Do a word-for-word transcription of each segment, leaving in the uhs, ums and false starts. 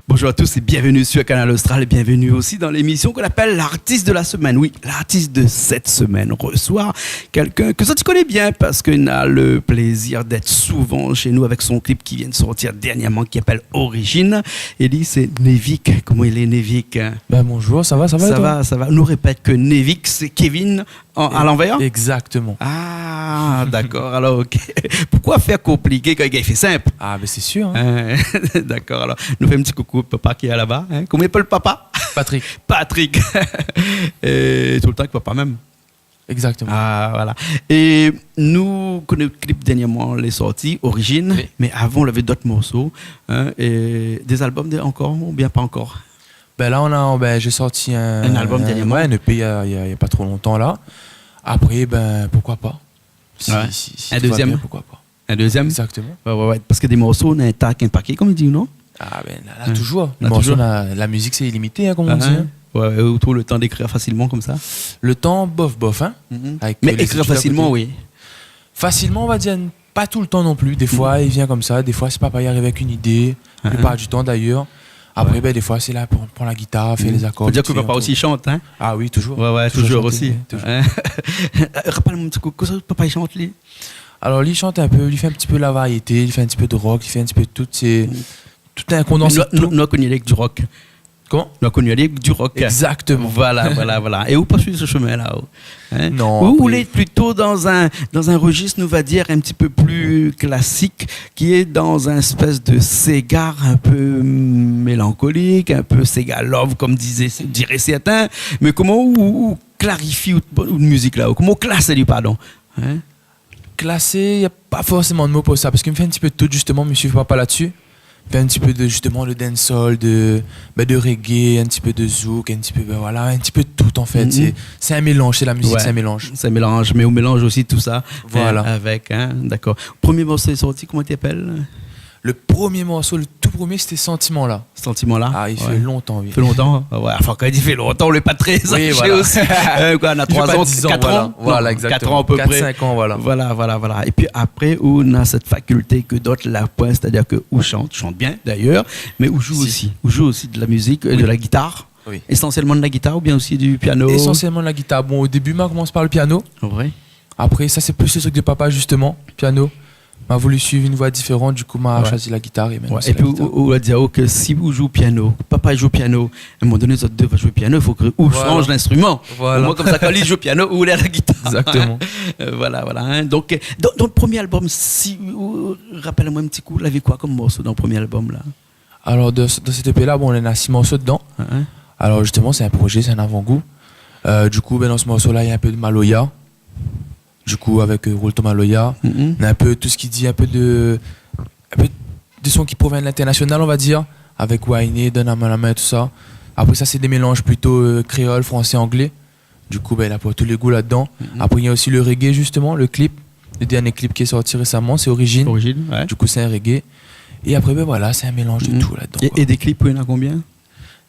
Bonjour à tous et bienvenue sur Kanal Austral. Bienvenue aussi dans l'émission qu'on appelle l'artiste de la semaine. Oui, l'artiste de cette semaine reçoit quelqu'un ke zot i koné bien parske li na le plézir d'èt souvan shé nou avèk son klip ki vien de sortir dèrnièrman, ki apèl Origine. É li, sé Nevic. Koman i lé, Nevic ? Bin, bonjour, sa va, sa va, é sa toi ? Va, sa va. Nou répèt ke Nevic, sé Kevin an, a lanvèr ? Exactement. Ah, dakor, alor, OK. Poukoi fé konpliké kan i gingn fé sinp ? Ah, bin, sé sir, hein. Hein, dakor, alor, nou fé in ti koukou papa ki lé laba, hein. Koman i apèl papa ? Patrick. Patrick. É toultan èk papa mèm. Exactement. Ah, voilà. É nou koné le klip dèrnièrman lé sorti, Origine, oui, mé avan, ou lavé d'ot morso, hein, é dé album dé-, ankor, oubien pa ankor ? Bin la, on a, bin, j'ai sorti un, un album un, dèrnièrman. Ouais, un E P il y a, il y a, il y a pas trop longtemps là. Après, ben, pourquoi pas ? Si, ouais, si, si tout va bien, pourquoi pas ? Un deuxième ? Un deuxième ? Exactement. Ouais, ouais, ouais. Parske dé morso, na in ta, in paké, konm i di, non ? Ah, ben, la, la, toujours. La, toujours. Morso, la, la musique, c'est illimité, hein, comme on dit, hein. Ouais, ouais, ou trouv le tan d'ékrir fasilman konmsa ? Le tan, bof, bof, hein. Mhm. Mé ékrir fasilman, oui. Fasilman, on va dire, pas tout le temps non plus. Des fois, il vient comme ça. Des fois, c'est papa, il arrive avec une idée. La plupart du temps, d'ailleurs. Après, ben, des fois, c'est là pour prendre la guitare, faire les accords. Fo dir ke papa osi i shant, hein ? Ah oui, toujours. Ouais, ouais, toujours osi. Toujours chanter, toujours. Hein ? Rapèl amoin in ti kou, kosa papa i shant, li ? Alors, lui, il chante un peu, il fait un petit peu la variété, il fait un petit peu de rock, il fait un petit peu de tout. C'est tout un condensé de tout. Nou, nou, nou koné ali avèk du rock. Koman ? Nou la koni ali avèk du rock. Exactement. Voilà, voilà, voilà. É ou pa suiv se shemin-la, ou, hein ? Non, ou, ou lé plito dan in, dan in rejis, nou va dir, in ti pé pli klasik, ki lé dan in éspès de séga in pé mélankolik, in pé séga love, konm diré, diré sèrtin. Mé koman ou, ou klarifi out, out mizik la, ou koman ou klas ali, pardon, hein ? Klasé, y a pas forcément de mot pour ça, parce que mi fé in ti pé de tout, justement, mi suiv papa là-dessus. Mi fé in ti pé de, justement, le dancehall, de, ben, de reggae, in ti pé de zouk, in ti pé, ben, voilà, in ti pé de tout, en fait. Mhm. C'est, c'est un mélange, c'est la musique, ouais, c'est un mélange. C'est un mélange, mé ou mélanz osi tout sa, hein, voilà, avec, hein, d'accord. Premié morso lé sorti, koman i apèl ? Le premier morceau, le tout premier, c'était Sentiment-là. Sentiment-là ? Ah, il fait longtemps, oui. Ouais. Fait longtemps, hein ? Ouais, enfin, kan i di i fé longtemps, nou lé pa très âgé osi. Oui, voilà. Euh, koi, nou na trois ans, quatre ans, voilà, exactement. Non, quatre ans à peu près. Quatre, cinq ans, voilà. Voilà, voilà, voilà. Et puis après, ou na cette faculté que d'autres n'ont pas, c'est-à-dire que ou shant, shant bien d'ailleurs, mais ou joue aussi. Si. Ou joue aussi de la musique, euh, de la guitare. Oui. Essentiellement de la guitare ou bien aussi du piano ? Essentiellement de la guitare. Bon, au début, ma komansé par le piano. Ouais. Après, ça, c'est plus le truc de papa, justement, piano. Ma voulu suivre une voie différente, du coup, ma choisi la guitare et maintenant, c'est la guitare. Ouais. Et puis, ou, ou la di aou ke si ou i zoué piano, papa i zoué piano, à un moment donné, zot dé va zoué piano, i fo ke ou shanj l'instrument. Voilà. Au moins, konmsa, kan li i zoué piano, ou lé à la guitare. Exactement. Euh, voilà, voilà, hein. Donc, euh, dan, dan le premié album, si, ou, rapèl amoin in ti kou, lavé koi konm morso dan le premié album, la ? Alors, de, dan cet E P-là, bon, néna six morceaux dedans. Hein, hein. Alors, justement, c'est un projet, c'est un avant-goût. Euh, du coup, ben, dans ce morceau-là, il y a un peu de maloya. Du coup, avec, euh, Roulton Maloya, mhm, on a un peu tout ce qui dit, un peu de, un peu de son qui provient de l'international, on va dire, avec Wayne, Donne la main, la main, tout ça. Après, ça, c'est des mélanges plutôt, euh, créole, français, anglais. Du coup, ben, il a pour tous les goûts là-dedans. Mhm. Après, il y a aussi le reggae, justement, le clip. Le dernier clip qui est sorti récemment, c'est Origine. Origine, ouais. Du coup, c'est un reggae. Et après, ben voilà, c'est un mélange de tout là-dedans, quoi. Mhm. Et, et des clips, il y en a combien ?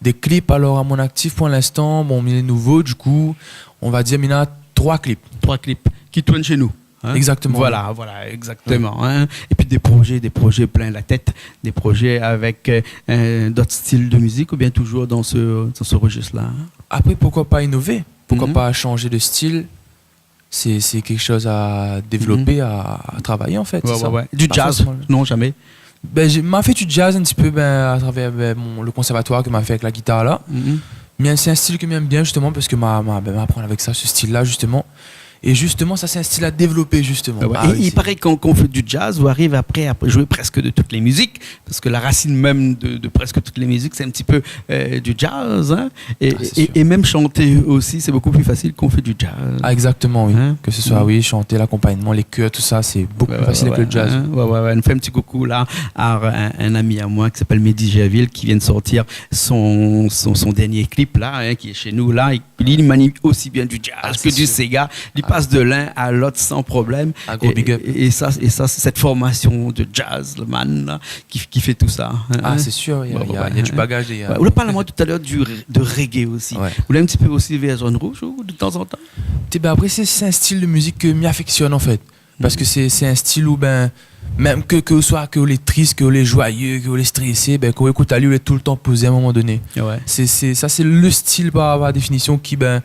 Des clips, alors, à mon actif, pour l'instant, bon, mi lé nouvo, du coup, on va dire, mi na trois clips. Trois clips ki tourn shé nou. Hein ? Exactement. Voilà, voilà, exactement, hein. Oui. Et puis des projets, des projets plein la tête, des projets avec, euh, euh, d'autres styles de musique ou bien toujours dans ce, dans ce registre-là, hein ? Après, pourquoi pas innover ? Pourquoi pas changer de style ? Mhm. C'est, c'est quelque chose à développer, mhm, à, à travailler, en fait, c'est ça. Ouais, ouais, ouais. Pas forcément le... Du jazz ? Non, jamais. Ben, j'ai, ma fé du jazz un petit peu, ben, à travers, ben, mon, le conservatoire ke ma fé avec la guitare, là. Mhm. Mais c'est un style ke mi èm bien, justement, parce que ma, ma, ben, ma aprann avec ça, ce style-là, justement. Et justement, ça, c'est un style à développer, justement. Ouais, ouais. Ah oui, c'est... Et il paraît que quand, quand on fait du jazz, on arrive après à jouer presque de toutes les musiques, parce que la racine même de, de presque toutes les musiques, c'est un petit peu, euh, du jazz, hein. Et, ah, c'est sûr, et, et même chanter aussi, c'est beaucoup plus facile quand on fait du jazz. Ah, exactement, oui. Hein ? Que ce soit, mhm, oui, chanter, l'accompagnement, les chœurs, tout ça, c'est beaucoup plus facile avec le jazz. Ouais, ouais, ouais, hein. Ouais, ouais, ouais. On fait un petit coucou là à un, un ami à moi qui s'appelle Mehdi Javil, qui vient de sortir son, son, son dernier clip là, hein, qui est chez nous là, et li, li mani osi bien du jazz ke du séga. Ah, c'est sûr. Li pass de l'un à l'autre sans problème. Un gros big up. Et, et ça, et ça, c'est cette formation de jazzman là qui, qui fait tout ça, hein. Ah, c'est sûr, il y a, il y a, il y a du bagage derrière. Ouais, ou la parl amoin talèr du, de reggae aussi. Ouais. Ou la in ti pé osi vèr zone rouge ou de tan zan tan ? Té, ben, apré, sé, sé in stil de mizik ke mi afèksyone, an fèt. Parske sé, sé in stil ousa, ben, mèm ke, ke ou soi, ke ou lé tris, ke ou lé joyeux, ke ou lé strésé, ben, kan ou ékout ali, ou lé toultan pozé a in moman doné. Ouais. Sé, sé, sa, sé le stil par, par définition ki, ben,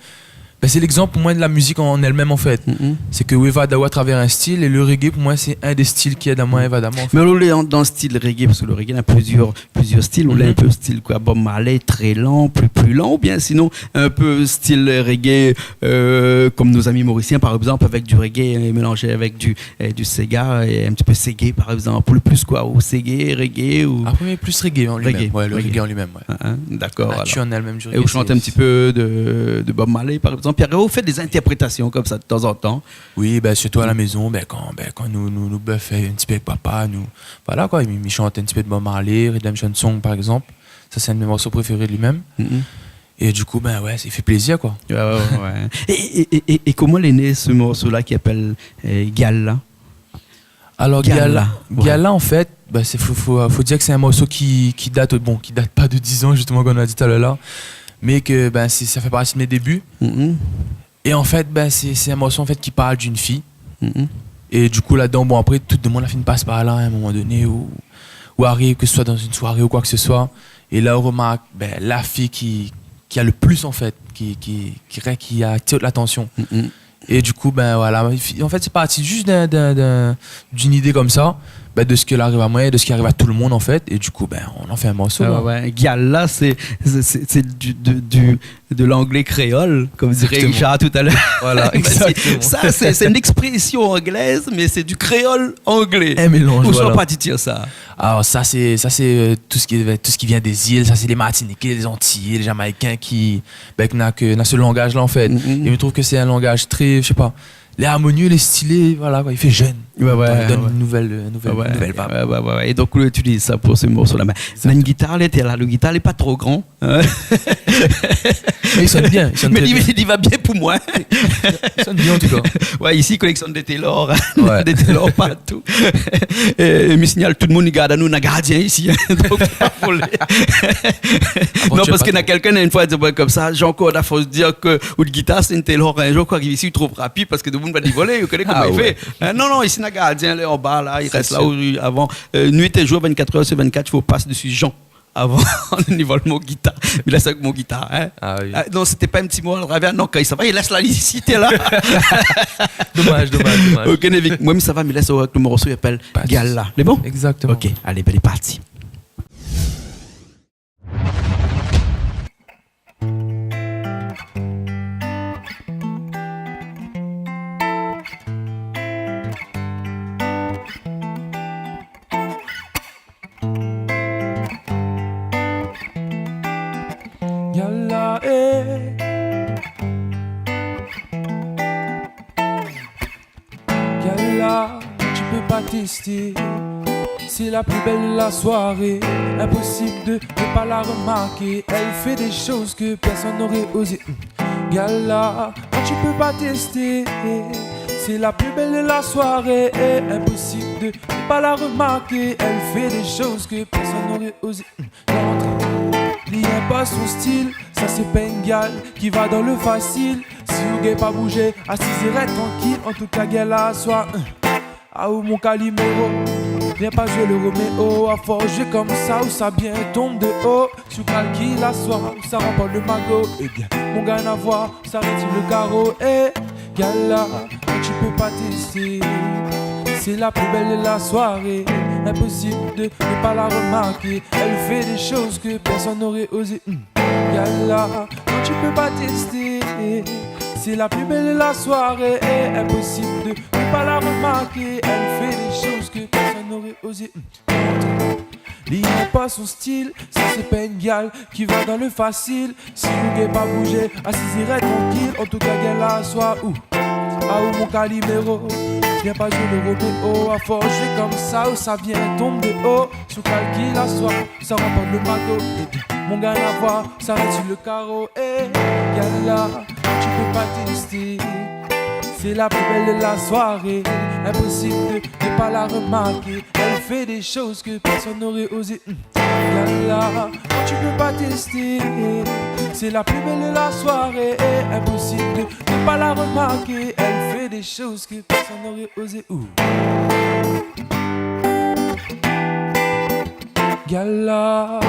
ben, sé l'exanp pou moin de la mizik an, an èl-mèm, an fèt. Sé ke ou évad aou atravèr in stil, é le reggae, pou moin, sé in dé stil ki èd amoin évad amoin, an fèt. Mé alor, ou lé an, dan le stil reggae, parske le reggae na plizyèr, plizyèr stil. Ou lé in pé stil koi, Bob Marley, très lent, plus, plus lent, oubien sinon in pé stil reggae, euh, comme nos amis mauriciens, par exemple, avec du reggae, euh, mélangé avec du, euh, du séga, et un petit peu ségué, par exemple, ou le plus koi, ou ségué, reggae, ou... Apré, mé plus reggae an li-mèm. Reggae, ouais, le reggae an li-mèm, ouais. Hein, hein, d'accord, alors. La natir an èl-mèm du reggae, sé... Et ou shant un petit peu de, de Bob Marley, par exemple. Pierre, ou fé dé intèrprétasion konmsa de tan zan tan ? Oui, ben, sirtou a la maison, ben, kan, ben, kan nou, nou, nou bèf in ti pé avèk papa, nou, voilà, koi, mi, mi shant in ti pé de Bob Marley, Redemption Song, par exemple. Sa, sé inn de mé morso préféré de li-mèm. É du kou, ben ouais, i fé plézir, koi. Ouais, ouais, ouais, ouais. É, é, é, é, é koman lé né se morso-la ki apèl, euh, Gyal la ? Alor, Gyal la, Gyal la, ouais. Gyal la, an fèt, ben, sé, fo, fo, fo dir ke sé in morso ki, ki dat, bon, ki dat pa de diz an, zistoman, konm nou la di talèr la, mé ke, ben, sé, sa fé parti de mé débu. É an fèt, ben, sé, sé in morso, an fèt, ki parl d'in fi. É du kou, ladan, bon, apré, tout demoun la fine pass par la, a in moman doné, ou, ou ariv, ke se soi dan in soiré ou koi ke se soi, é la, ou remark, ben, la fi ki, ki a le plus, an fèt, ki, ki, ki, ki atir latansion. É du kou, ben, voilà, an fèt, sé parti zis d'in, d'in, d'in, d'in idé konmsa, ben, de sak la ariv amoin, de sak i ariv a tout le moun, an fèt, é du kou, ben, nou la fé in morso, koi. Ah ouais, ouais. Gyal la, sé, sé, sé, sé du, de, du, de l'anglais créole, comme dirait Richard tout à l'heure. Exactement. Voilà, exactement. Sa, sé, sé in éksprésyon anglèz, mé sé du kréol anglé. In mélanz, voilà. Ousa ou la parti tir sa ? Alor sa, sé, sa, sé, euh, tout sak i, tout sak i vien dé zil, sa, sé lé Martiniquais, lé Antillais, lé Jamaïcains ki, ben, ki na, ki na se langaz-la, an fèt. É mi trouv ke sé in langaz tré, mi sé pa, lé armonié, lé stilé, voilà, koi, i fé jenn. Ouais, ouais, ouais. I donn in nouvèl, euh, in nouvèl, in nouvèl vibe. Ouais, ouais, ouais, ouais. É donk, ou itiliz sa pou se morso-la. Mé, mé in gitar, lé, té la, le gitar, lé pa tro gran. Hein ? Mé i sonn bien, i sonn tré bien. Mé li, li va bien pou moin. I sonn bien, an tou ka. Ouais, isi, koléksion de Taylor, hein. Ouais. De Taylor partou. É, é mi signal tout le moun, i gard anou, na gardien isi, hein. Donk, pa folé. Non, parske na kèlkin, in foi, la di amoin konmsa, Jean-Claude, a fors dir ke out gitar sé in Taylor, in zour, kan i ariv isi, i trouv rapid, parske demoun va dévolé, ou koné koman i fé. Ah ouais. Hein, non, non, isi, na gardien, lé anba, la, i rès la, ou, avan, euh, nuit et jour, vingt-quatre heures sur vingt-quatre, i fo pas desi Jean. Avan, ni vol mon gitar. Mé la, sé avèk mon gitar, hein. Ah oui. Ah, non, sété pa in ti mo a travèr. Non, kan i sava, i lès la, li, si té la. Domaz, domaz, domaz. Ok, Nevik, moin, mi sava, mi lès aou avèk le morso, i apèl Gyal la. Lé bon ? Exactement. Ok, alé, ben, lé parti. Gyal la, eh. Gyal la, tu peux pas tester. C'est la plus belle de la soirée. Impossible de ne pas la remarquer. Elle fait des choses que personne n'aurait osé. Gyal la, tu peux pas tester. C'est la plus belle de la soirée. Impossible de ne pas la remarquer. Elle fait des choses que personne n'aurait osé. Li yèm pa son stil, sa sé pa in gyal ki va dan le fasil. Si ou gingn pa bouzé, asiz é rès trankil. An tou ka, gyal la, aswar, hein. Aou mon kaliméro, vien pa zoué le Roméo. A fors zoué konmsa, ou sa bien tonm de o. Si ou kalkil aswar, ou sa ranport le mago. Ébien, mon gars, na voir, sa réti le karo. Eh, gyal la, tu peux pas tester. C'est la plus belle de la soirée. Impossible de ne pas la remarquer. Elle fait des choses que personne n'aurait osé. Hmm. Gyal la, tu peux pas tester. C'est la plus belle de la soirée. Impossible de ne pas la remarquer. Elle fait des choses que personne n'aurait osé. Hmm. Li yèm pa son stil, sa sé pa in gyal ki va dan le fasil. Si ou gingn pa bouzé, asiz é rès trankil. An tou ka, gyal la, aswar ou. Aou mon kaliméro, vien pa zoué le Roméo. A fors zoué konmsa, ou sa bien tonm de o. Si ou kalkil aswar, ou sa ranport le mago. Ébien, mon gars, na voir, sa réti le karo. Eh, gyal la, tu peux pas tester. C'est la plus belle de la soirée, impossible de ne pas la remarquer. Elle fait des choses que personne n'aurait osé. Hmm. Gala, quand tu peux pas tester. C'est la plus belle de la soirée, impossible de ne pas la remarquer. Elle fait des choses que personne n'aurait osé. Ouh. Gala.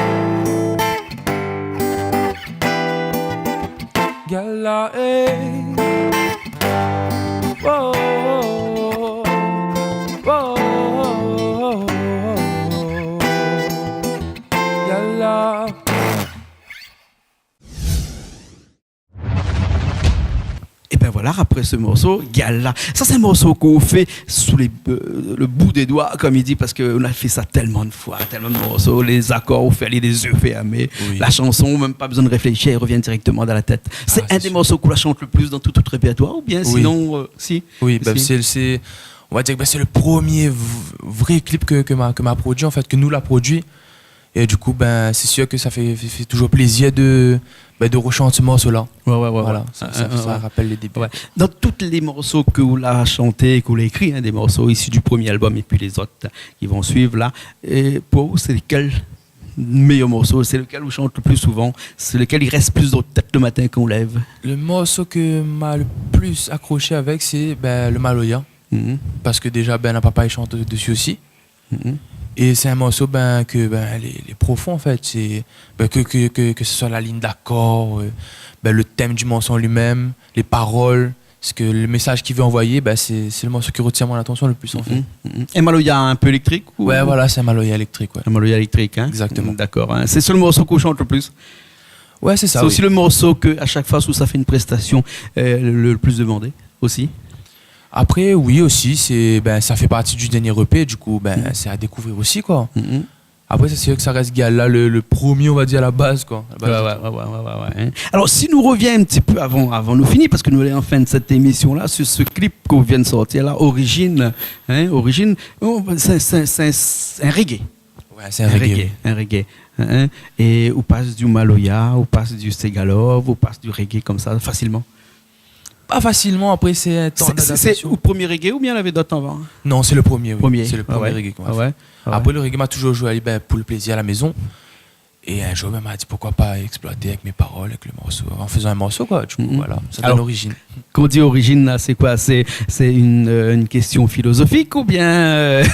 Gala, eh. Oh, oh, oh, oh. Gala. Ében voilà, apré se morso, Gala. Sa sé in morso k'ou fé sou lé, euh, le bout dé doi, konm i di, parske ou la fé sa tèlman de foi, tèlman de morso, lé zakor, ou fé alé lé zié fèrmé. Oui. La shanson, mèm pa bézoin réfléshi, èl i revien dirèkteman dan la tèt. Sé in dé morso k'ou la shant le plis dan tout out répèrtoir, oubien sinon, euh, si ? Oui, bin, sé, sé, on va dir ke, bin, sé le promié v-, vré klip ke, ke ma, ke ma produi, an fèt, ke nou la produi. É du kou, bin, sé sir ke sa fé, fé, fé toujour plézir de, bin, de reshant se morso-la. Ouais, ouais, ouais. Voilà, sa, sa, sa rapèl lé débi. Ouais. Dan tout lé morso k'ou la shanté, k'ou la ékri, hein, dé morso isi du promié album épi lé zot ki von suiv la, é pou ou, sé lékèl méyèr morso, sé lékèl ou shant le plis souvan, sé lékèl i rès plis dan out tèt le matin kan ou lèv ? Le morso ke ma le plis akrosh avèk, sé, bin, le Maloya. Mhm. Parske déja, bin, la papa i shant desi osi. Mhm. É sé in morso, bin, ke, bin, lé, lé profon, an fèt. Sé, bin, ke, ke, ke, ke se soi la lign d'akor, euh, bin, le tèm du morso an li-mèm, lé parol, sak le mésaz k'i vé anvoyé, bin, sé, sé le morso ki retien mon atansion le plis, an fèt. Mhm, mhm. In maloya in pé éléktrik ou ? Ouais, voilà, sé in maloya éléktrik, ouais. In maloya éléktrik, hein ? Exactement. Dakor, hein. Sé le sèl morso k'ou shant le plis ? Ouais, sé sa, oui. Sé osi le morso ke, a shak foi, si sa fé in prestasion, euh, le, le plis demandé osi ? Apré, oui, osi, sé, bin, sa fé parti du dernié EP, du kou, bin, sé a dékouvrir osi, koi. Mhm. Apré, sé sir ke sa rès Gala le, le promié, on va dir, a la baz, koi. A la baz de tout. Ouais, ouais, ouais, ouais, ouais, hein. Alor, si nou revien in ti pé avan, avan nou fini, parske nou lé an fin de sèt émision-la, su se klip k'ou vien de sortir la, Origine, hein, Origine, oh, sé, sé, sé, sé in reggae. Ouais, sé in reggae, oui. In reggae, in reggae, hein. É ou pas du maloya, ou pas du séga love, ou pas du reggae konmsa, fasilman. Pa fasilman, apré sé in tan d'adaptasion. Sé, sé, sé out promié reggae oubien lavé d'ot avan ? Non, sé le promié, oui. Promié. Sé le promié reggae k'ou la fé. Ah ouais. Ah ouais. Apré, le reggae ma toujour zoué, bin, pou le plézir a la mézon. É in zour, bin, ma di, poukoi pa éksploit avèk mé parol, avèk le morso, an fézan in morso, koi. Du kou, voilà, sa done Origine. Alor, kan ou di Origine, la, sé koi ? Sé, sé in, euh, in késtion filozofik oubien, euh,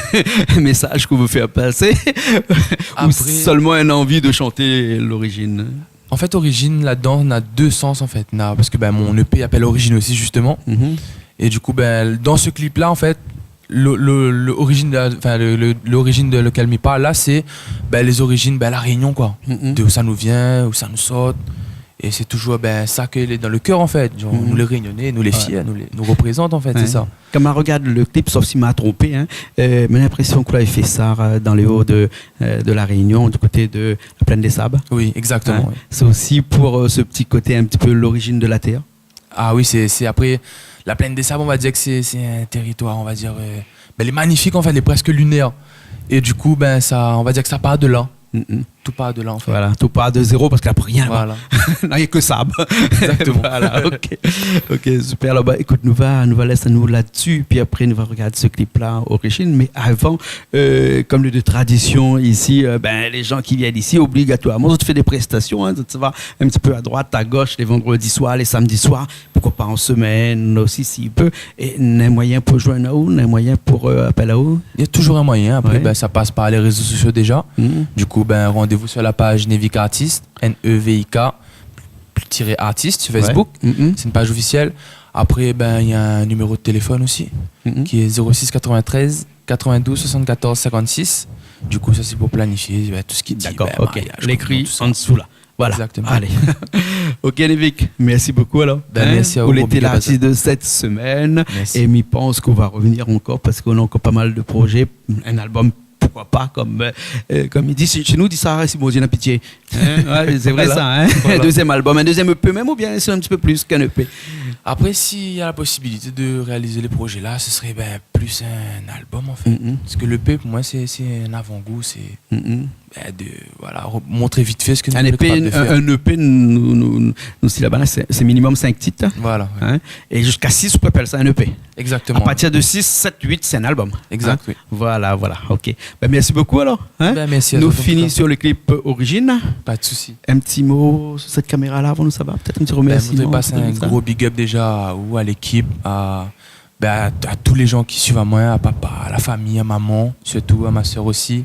in mésaz k'ou vé fé pasé ? Ou sèlman in anvi de shant l'origine ? An fèt, Origine, ladan, na dé sans, an fèt. Na, parske, bin, mon EP i apèl Origine osi, justeman. Mhm. É du kou, bin, dan se klip-la, an fèt, le, le, le origine de la, anfin, le, le, l'origine de lequel mi parl la, sé, bin, lé zorijine, bin, La Rényon, koi. Mhm. De ousa nou vien, ousa nou sort. É sé toujour, bin, sa ke lé dan le kèr, an fèt. Genre, nou lé Rényoné, nou lé fièr, nou lé, nou reprézant, an fèt, sé sa. Kan ma rogard le klip, sof si ma tronp, hein, euh, ma linprésion k'ou la fé sa, euh, dan lé o de, euh, de La Rényon, du koté de la Plaine des Sables. Oui, exactement, oui. Sé osi pou, euh, se ti koté in ti pé l'origine de la tèr. Ah oui, sé, sé apré, la Plaine des Sables, on va dir ke sé, sé in téritoir, on va dir, euh, bin, lé manifik, an fèt, lé prèsk linèr. É du kou, bin, sa, on va dir ke sa par de la. Mm, mm. Tout par de la, an fèt. Voilà, tout par de zéro parske la pi rien laba. Voilà. Na rienk sab. Exactement. Voilà, ok. Ok, super. Alor, bin, ékout, nou va, nou va lès anou la-dsi, pi apré, nou va rogard se klip-la, Origine. Mé avan, euh, konm lé de tradision isi, euh, bin, lé jan ki vien isi, obligatoirman, zot i fé dé prestasion, hein, zot i sava in ti pé a droit, a gosh, lé vandredi soir, lé samdi soir, poukoi pa an semèn osi, si i pé. É néna moiyin pou zoinn aou, néna moiyin pou, euh, apèl aou ? Néna toujour in moiyin. Apré, bin, sa pas par lé rézo sosio déja. Mhm. Du kou, bin, randévou su la paz Nevik Artist, N E V I K, tiré artist, su Facebook. Ouais. Mhm. Sé in paz ofisièl. Apré, bin, néna in niméro de téléfone osi, ki lé zéro six quatre-vingt-treize quatre-vingt-douze soixante-quatorze cinquante-six. Du kou, sa sé pou planifié, bin, tout sak i di, bin, mariaz, kominion, tout sa. Dakor, ok. Lé ékri an dsou la. Voilà. Exactement. Alé. Ok, Nevik, mèrsi bokou, alor. Bin, mèrsi a ou, Roby Gabaza. Ou lété lartis de sèt semèn. Mèrsi. É mi pans k'ou va revnir ankor parske ou na ankor pa mal de projé. In album, poukoi pa, konm, euh, konm i di, shé, shé nou, i di sa, si Bondié na pitié. Hein ? Ouais, sé vré sa, hein ? Voilà. In dézièm album, in dézièm EP mèm, oubien sé in ti pé plis k'in EP ? Après, s'il y a la possibilité de réaliser les projets là, ce serait, ben, plus un album, en fait. Mhm. Parce que l'E P, pour moi, c'est, c'est un avant-goût, c'est, mhm, ben, de, voilà, re-, montrer vite fait ce que nous sommes capables de faire. Un E P, un, un E P, nou, nou, nou, si laba la, sé, sé minimum cinq titres, hein. Voilà, ouais. Hein ? Et jusqu'à six, on peut appeler ça un E P. Exactement. À partir de six, sept, huit, c'est un album. Exact, hein ? Oui. Voilà, voilà, ok. Ben, merci beaucoup alors, hein. Ben, merci à toi, en tout cas. Nou fini sur le clip Origine. Pas de souci. Un petit mot sur cette caméra-là avant nou sava ? Peut-être un petit remerciement, un truc comme ça. Ben, mi voudrais passer un gros big up déjà à, ou à l'équipe, à, ben, à, à tous les gens qui suivent à moi, à papa, à la famille, à maman, surtout à ma sœur aussi.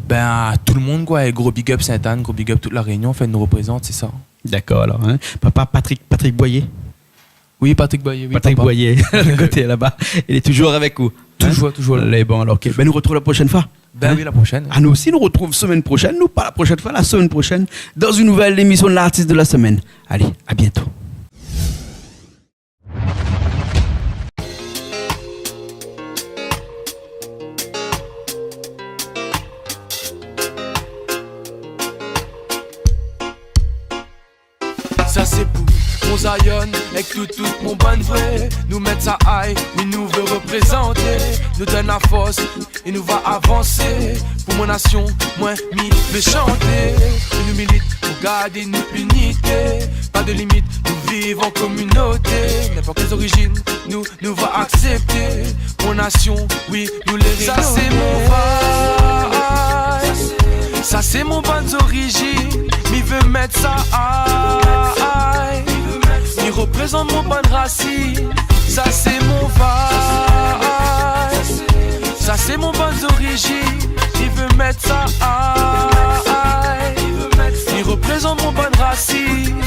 Ben, à tout le monde, quoi, et gros big up Sainte-Anne, gros big up toute La Réunion, en fait, nous représente, c'est ça. D'accord, alors, hein. Papa Patrick, Patrick Boyer. Oui, Patrick Boyer, oui, papa. Patrick Boyer, le côté là-bas. Il est toujours avec vous, hein ? Toujours, toujours là. Lé bon, alors, ok. Toujours. Ben, nou retrouv la prochaine fois. Ben oui, la prochaine. Hein ? Ah, nou osi, nou retrouv semaine prochaine. Nou, pas la prochaine fois, la semaine prochaine, dans une nouvelle émission de l'artiste de la semaine. Allez, à bientôt. Sa sé pou mon Zion, èk tout, tout mon bann vré. Nou mèt sa ay, wi, nou vé reprézanté. Nou donn la fors é nou va avansé. Pou mon nasion, moin, mi vé shanté. É nou milit pou gard nout linité. Pa de limit, nou viv an kominoté. Ninport kèl zorizin, nou nou va aksépté. Mon nasion, wi, nou lé rényoné. Sa sé mon vibe. Sa sé mon bann zorizin. Mi vé mèt sa ay. Mi reprézant mon bann rasine. Sa sé mon vibe. Sa sé mon bann zorizin. Mi vé mèt sa ay. Mi reprézant mon bann rasine.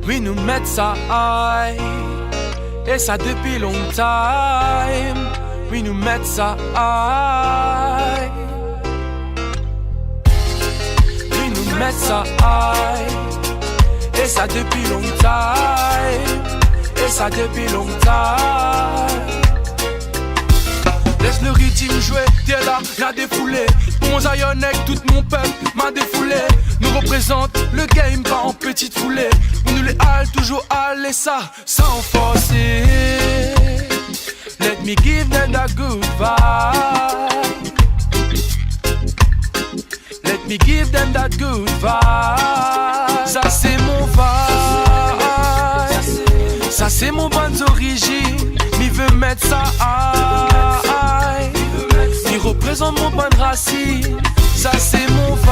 Wi, nou mèt sa ay. É sa dopi long time. Wi, nou mèt sa ay. Wi, nou mèt sa ay. É sa dopi long time. É sa dopi long time. Lès le riddim zoué, tèr-la, na défoulé. Pou mon Zion èk tout mon pèp, ma défoulé. Nou reprézant le game, pa an ti foulé. Wi, nou lé al, toujour alé sa. San forsé. Let me give them that good vibe. Let me give them that good vibe. Sa sé mon vibe. Sa sé mon bann zorizin. Mi vé mèt sa ay. Mi reprézant mon bann rasine. Sa sé mon vibe.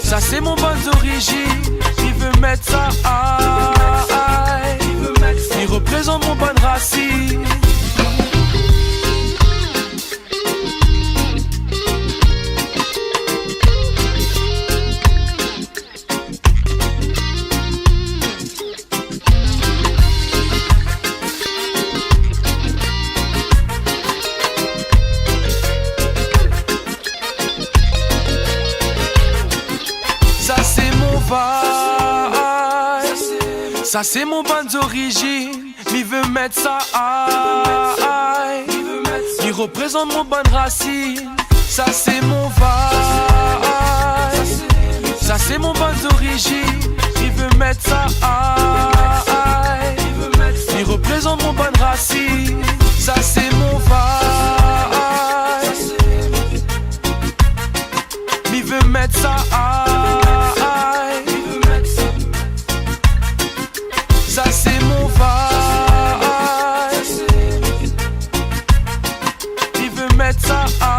Sa sé mon bann zorizin. Mi vé mèt sa ay. Mi reprézant mon bann rasine. Sa sé mon vibe. Sa sé mon bann zorizin. Mi vé mèt sa ay. Mi reprézant mon bann rasine. Sa sé mon vibe. Sa sé mon bann zorizin. Mi vé mèt sa ay. Mi reprézant mon bann rasine. Sa sé mon vibe. Mi vé mèt sa ay. Sa sé mon vibe. Mi vé mèt sa ay.